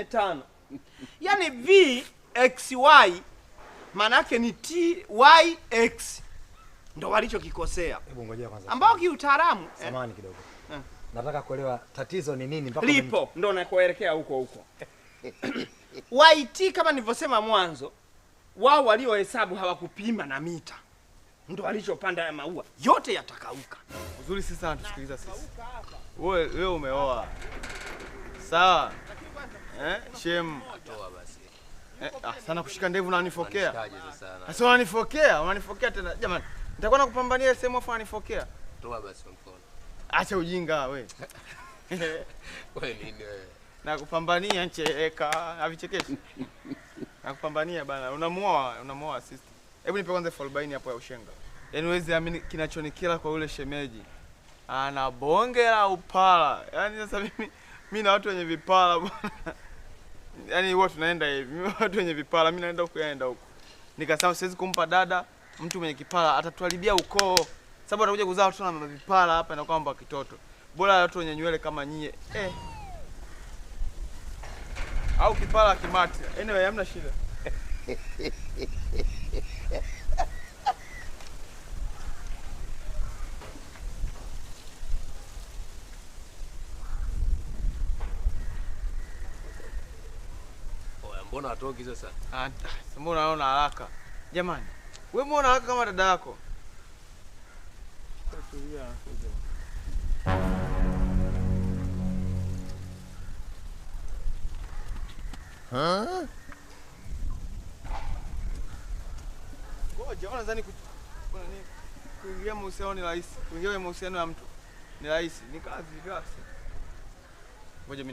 45. Yaani VXY maana yake ni TYX. Ndo walichokikosea. Hebu ngojea kwanza. Ambao kiutaalamu samahani kidogo. Nataka kuelewa tatizo ni nini mpaka lipo ndo nakuelekea huko huko. YT kama nilivyosema mwanzo, wao waliohesabu hawakupima na mita. Ndo walichopanda ya maua yote yatakauka. Uzuri sisi anatusikiliza sisi. Wewe umeoa. Sawa. Shem. Toa basi. Sana kushika ndevu na unanifokea. Sasa unanifokea, unanifokea tena. Jamani, nitakuwa nakupambania sehemu afu unanifokea. Toa basi mkono. Acha ujinga we. Wewe nini wewe? Nakupambania ncheka, havichekeshi. Nakupambania bana. Unamuoa sister. Hebu nipe kwanza 40 hapo ya ushenga. Yaani huwezi amini kinachonikila kwa yule shemeji. Ana bonge la upala. Yaani sasa mimi na watu wenye vipala bwana. Yaani huwa tunaenda hivi. Mimi watu wenye vipala, mimi naenda huko yaenda huko. Nikasema siwezi kumpa dada mtu mwenye kipala, atatuharibia ukoo. Sababu atakuja kuzaa watu na vipala hapa na kwamba kitoto. Bora watu wenye nywele kama nyie. Au kipala kimati. Anyway, hamna shida. Mbona atoki sasa? Mbona unaona haraka? Jamani, wewe mbona haraka kama dada yako? Ngoja, unadhani kuingia mahusiano ni rahisi? Kuingia kwenye mahusiano ya mtu ni rahisi, ni kazi basi. Ngoja.